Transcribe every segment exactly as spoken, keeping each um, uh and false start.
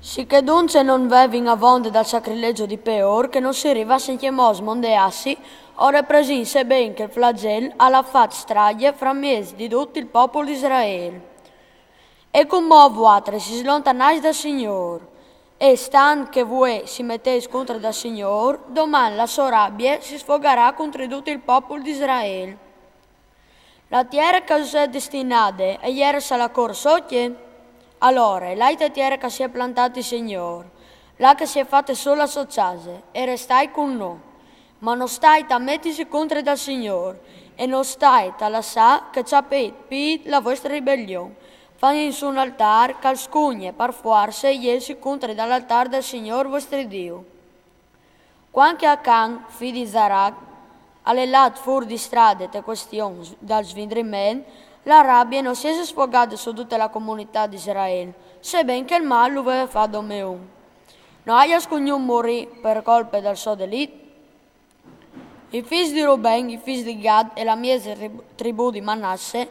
Sichedunce no vevin avonde dal sacrilegio di Peor, che no si rivassin cemò a smondeassi, ore presìn se ben che il flagel al à fat strage fra mieç di dut il popul di Israel. E cumò vuatris si slontanais dal Signôr, e stant che vuê si meteis cuntre dal Signôr, doman la sô rabie si sfogarà cuntri dut il popul di Israel. La tiere che us è destinade e jere sa la cor socje? Alore, lait a tiere che si è plantat il Signôr, là che si è fate sô la sô cjase, e restait cun nô. Ma no stait a metisi cuntri dal Signôr, e no stait a lassà che cjapit pît la vuestre ribelion, fasint sù un altâr che al scugne par fuarce jessi cuntri dal altâr dal Signôr vuestri Diu. Cuant che Acan, fi di Zarac, al è lât fûr di strade te cuestion dal svindriment, la rabie no si ese sfogade su dute la comunitât di Israel, seben che il mâl lu veve fat dome un. No aial scugnût murî par colpe dal so delit? I fîs di Ruben, i fîs di Gad e la mieç tribù di Manasse,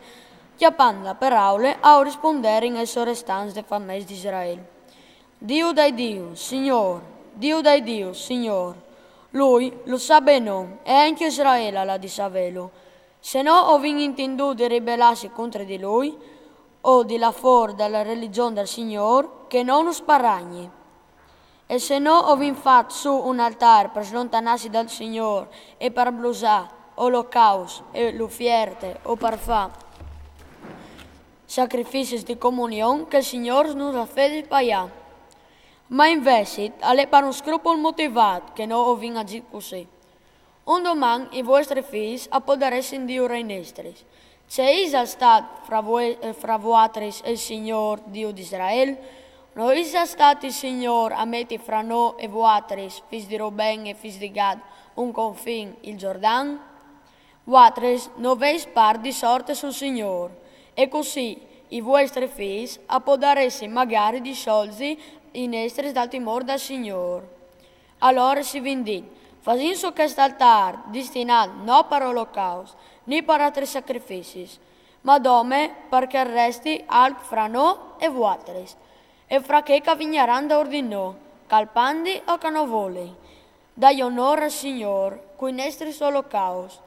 cjapant la peraule, a risponderin ai sorestants des fameis di Israel: Diu dai dius, Signôr, Diu dai dius, Signôr, lui lu sa ben, e ancje Israel al à di savêlu. Se no o vin intindût di ribelâsi cuntri di lui, o di lâ fûr da la religjon dal Signôr, che no nus paragni. E se no o vin fat sù un altâr par slontanâsi dal Signôr e par brusâ olocausts e ufierte o par fâ sacrificis di comunion, che il Signôr nus lu fedi paiâ. Ma invezit al è par un scrupul motivât che no o vin agjît cussì. Un doman i vuestris fîs a podaressin dî ai nestris: Ce isal stât fra, vue- eh, fra vuatris e il Signôr, Diu di Israel? No isal stât il Signôr a meti fra nô e vuatris, fîs di Ruben e fîs di Gad, un confin, il Jordan? Vuatris no vês part di sorte sul Signôr, e cussì i vuestris fîs a podaressin magari dissolzi i nestris dal timôr dal Signôr. Alore si vin dit: Fasìn sù chest altâr destinât no par olocausts, ni par altris sacrificis, ma dome par che al resti alc fra nô e vuatris, e fra chei che a vignaran daûr di nô, che al pandi o che no voli, dai onôr al Signôr cui nestris olocausts,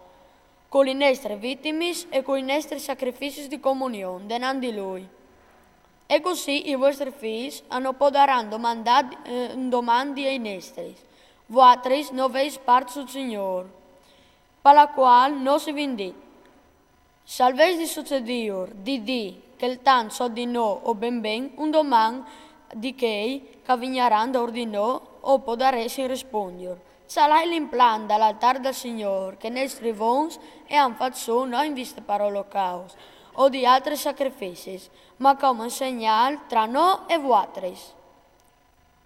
cu lis nestris vitimis e cui nestris sacrificis di comunion denant di lui. E cussì i vuestris fîs a no podaran domandâ, eh, un doman di ai nestris: Vuatris no vês part sul Signôr. Par la cuâl no si vin dit: Se al ves di sucedîur di dî cheltant sot di nô o ben ben, un doman di chei che a vignaran daûr di nô o podaressin rispundiur: Ce al è l'implant dal altâr dal Signôr che i nestris vons a àn fat sù no in viste par olocausts o di altris sacrificis, ma come un segnâl tra nô e vuatris?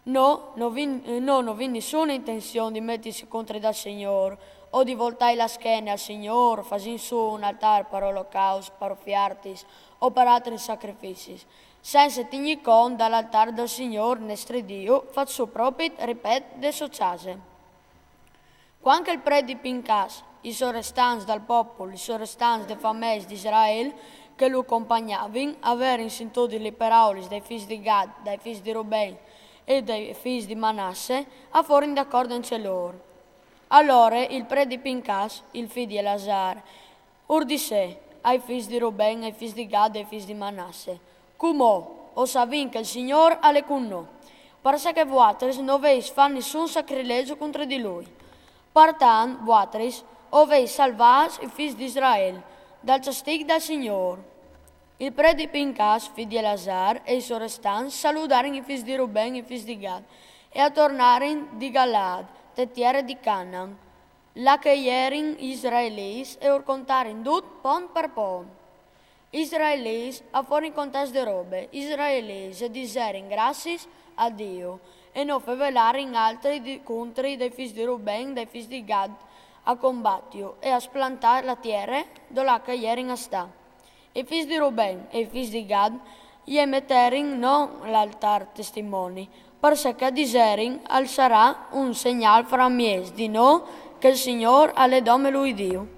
Nô no vin, nô no vin nissune intenzion di metisi contri dal Signôr, o di voltâi la schene al Signôr, fasint sù un altâr par olocausts, par ufiertis o par altris sacrificis, cence tignî cont dal altâr dal Signôr nestri Diu, fat sù propit ripet de sô cjase. Cuant che il predi Pincas, i sorestants dal popul, i sorestants des fameis di Israel che lu compagnavin, a verin sintudis lis peraulis dai fîs di Gad, dai fîs di Ruben e dai fîs di Manasse, a forin d'acort ancje lôr. Alore il predi Pincas, il fi di Eleazar, ur dissè ai fîs di Ruben, ai fîs di Gad e ai fîs di Manasse: Cumò o savìn che il Signôr al è cun nô, parcè che vuatris no vês fat nissun sacrilegio contri di lui. Par tant vuatris o vês salvâts i fîs di Israel dal cjastig dal Signôr. Il predi Pincas, fi di Eleazar, e i sorestants a saludarin i fîs di Ruben e i fîs di Gad, e a tornarin di Galaad, te tiere di Canaan, là che a jerin i israelits, e ur contarin dut pont par pont. I israelits a forin contents de robe, i israelits a diserin graciis a Diu, e no fevelarin altri di, contri dai fîs di Ruben, dai fîs di Gad, a combatiju e a splantâ la tiere dolà che a jerin a stâ. I fîs di Ruben e i fîs di Gad a meterin no l'altâr testimoni, parcè che a diserin: Al sarà un segnâl fra mieç di nô che il Signôr al è dome lui Diu.